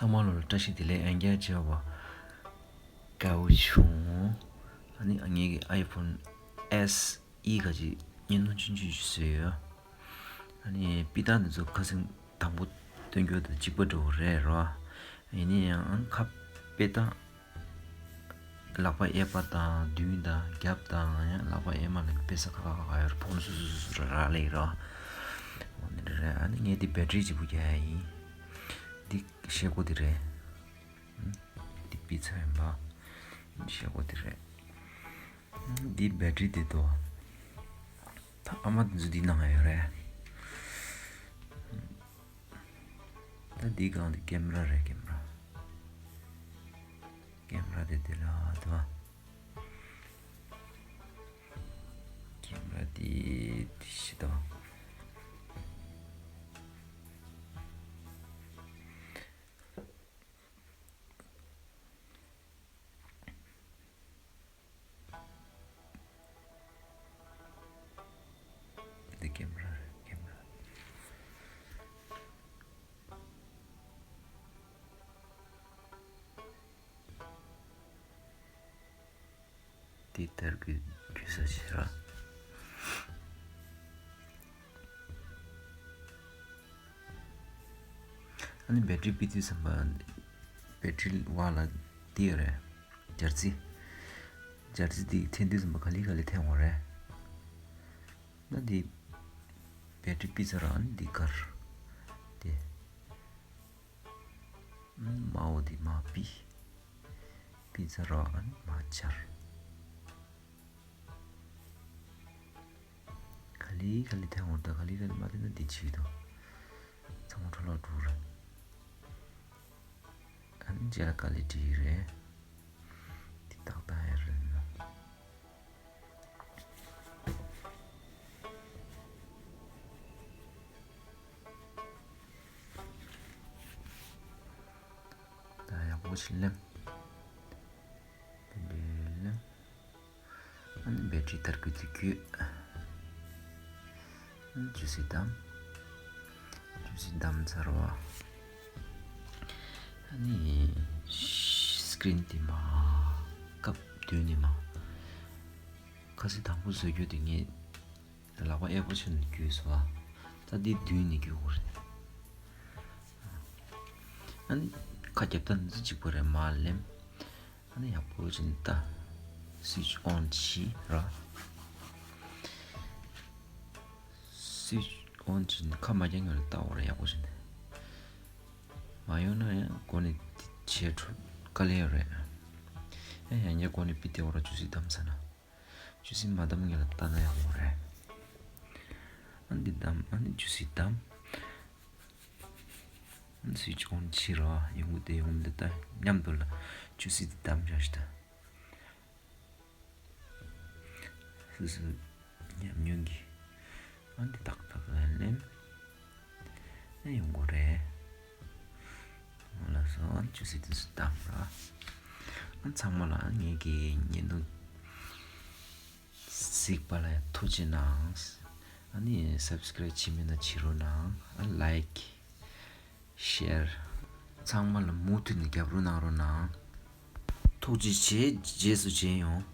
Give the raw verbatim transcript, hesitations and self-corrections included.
ཐ་མ་ལོ་ལ་བཀྲ་ཤིས་བདེ་ལེགས། ཨན་རྒྱ་བྱས་པ་དགའ་བོ་བྱུང་། ཨ་ནི་ངེད་ཀྱི་iPhone S E ག་ཅིག་བརྙན་ཐུང་ཆུང་ཆུང་ཞིག་བཟོས་ཡོད། ཨ་ནི་དཔེ་རྟགས་འདི་ཚོ་ཁ་སང་དང་པོ་སྟོན་རྒྱུ་དང་གཅིག་པ་འདྲ་བོ་རེད་རོ། ཡིན་ན་ཡང་ཨ་ཁ་དཔེ་རྟགས་ལག་པ་གཡས་པ་དང་མདུན་དང་རྒྱབ་དང་ཡང་ལག་པ་གཡས་མ་ལ་དཔེ་ས་ཁ་ཁ་ཁ་ཡོད་རེད། ཕོན་སུ་སུ་སུ་སུ་ར་ར་ལེ་རོ། འོ་ནི་རེད། ཨ་ནི་ངས་འདི་བེ་ཊི་རི་གཅིག་པུ་རྒྱག་ཡ་ཡིན། འདི་ཤེལ་སྒོ་འདི་རེད། འདི་པི་ཚ་ཡིན་པ། ཤེལ་སྒོ་འདི་རེད། འདི་བེ་ཊི་རི་འདི་དོ། ད་ཨ་མ་འདི་ཚོ་འདི་ནང་ཡོད་རེད། ད་འདི་སྒང་འདི་ཀེམ་ར་རེད། ཀེམ་ར། ཀེམ་ར་འདི་འདི་ལ་དོ། ཀེམ་ར་འདི་འདི་ཤི་དོ། འདི་ཀེམ་ར་རེད། ཀེམ་ར། འདི་ལྟར་གྱི་རྒྱུ་ས་ཞེས་ར། ཨ་ནི་བེ་ཊི་རི་པི་དུས་ཙམ་པ་བེ་ཊི་རི་བ་ལ་འདི་ཡོད་རེད། འབྱར་རྩི། འབྱར་རྩི་འདི་འཐེན་དུས་ཙམ་པ་ག་ལེ་ག་ལེ་འཐེན་འོང་རེད། ད་འདི་བེ་ཊི་རི་པི་ཚ་ར། ཨ་ནི་འདི་དཀར། དེ། མའོ་དེ་མ་པི། པི་ཚ་ར་ཨན་མ་ཆར། ག་ལེ་ག་ལེ་ཐལ་འོང་། ད་ག་ལེ་ག་ལེ་མ་ཐལ་ན་འདི་ཆི་དང་། ཚང་མ་འཕྲོ་བརླག་འགྲོ་ར། ཨན་རྗེས་ལ་ག་ལེ་བྲིས་རེད། འདི་ཏག་ཏག་ཡ་རེད་ན། ད་ཡག་པོ་ཞིག་ལེམ། དེ་འདྲའི་ལེམ། ཨ་ནི་བེ་ཊི་རི་ལྟར་གི་དུས་རྒྱུས། ཨ་ནི་ཇུ་སི་བསྡམས། ཇུ་སི་བསྡམས་ཚར་བ། ཨ་ནི་སི་ཀི་རིན་དེ་མ་སྐབས་བདུན་ནས་མ། ཁ་སང་དང་པོ་བཟོ་རྒྱུ་དེ་ངས་ལག་པ་ཨེ་པོ་ཆུ་ནས་བརྒྱུས་སོ། ད་འདི་མདུན་ནས་བརྒྱུས་དགོས་རེད། ཨ་ནི་ཁ་རྒྱབ་ད་འདི་གཅིག་པ་རེད། མ་ལེམ། ཨ་ནི་ཡག་པོ་ཅིག་ད་སུའིཆ་ཨོན་བྱེད་ར། སུའིཆ་ཨོན་བྱེད་ནས་ཁ་མ་རྒྱག་སྔོན་ལ་ལྟ་དགོས་རེད། ཡག་པོ་ཅིག་ནས། མ་ཡོང་ན་ཡང་སྒོ་ནས་བྱས་འཕྲོ་དཀའ་ལས་ཡོད་རེད། ཡང་ཡང་བསྐྱར་སྒོ་ནས་པི་དེ་འོ་ར་ཇུ་སི་བསྡམས་ཚར་ན། ཇུ་སི་མ་བསྡམས་སྔོན་ལ་ལྟ་ན་ཡག་པོ་རེད། ཨ་ནི་འདི་བསྡམས། ཨ་ནི་ཇུ་སི་བསྡམས། སུའིཆ་ཨོན་བྱེད་རོགས། ཡོང་གི་དེ་ཡོང་མི་འདུག་ད་མཉམ་དུ་ལ་ཇུ་སི་འདི་བསྡམས་བཞག་ཤི་ད། སུ་སུ་ཉམས་མྱོང་གི། ཨ་འདི་ཏག་ཏག་ལེན་ལེན། ཨ་ཡོང་གི་རེད། ལགས་སོ། ཨ་ཇུ་སི་འདི་ཚོ་བསྡམས་ར། ཨ་ཚང་མ་ལ་ངེད་ཀྱི་བརྙན་ཐུང་གཟིགས་པ་ལ་ཐུགས་རྗེ་གནང་། ཨ་ནི་སབ་སི་ཀ་རེབ་བྱེད་མེད་ན་བྱེད་རོགས་གནང་། ཨ་ལའིཀ་ཤེར་ཚང་མ་ལ་མུ་མཐུད་ནས་རྒྱབ་རོགས་གནང་རོགས་གནང་། ཐུགས་རྗེ་ཆེ། རྗེས་སུ་མཇལ་ཡོང་།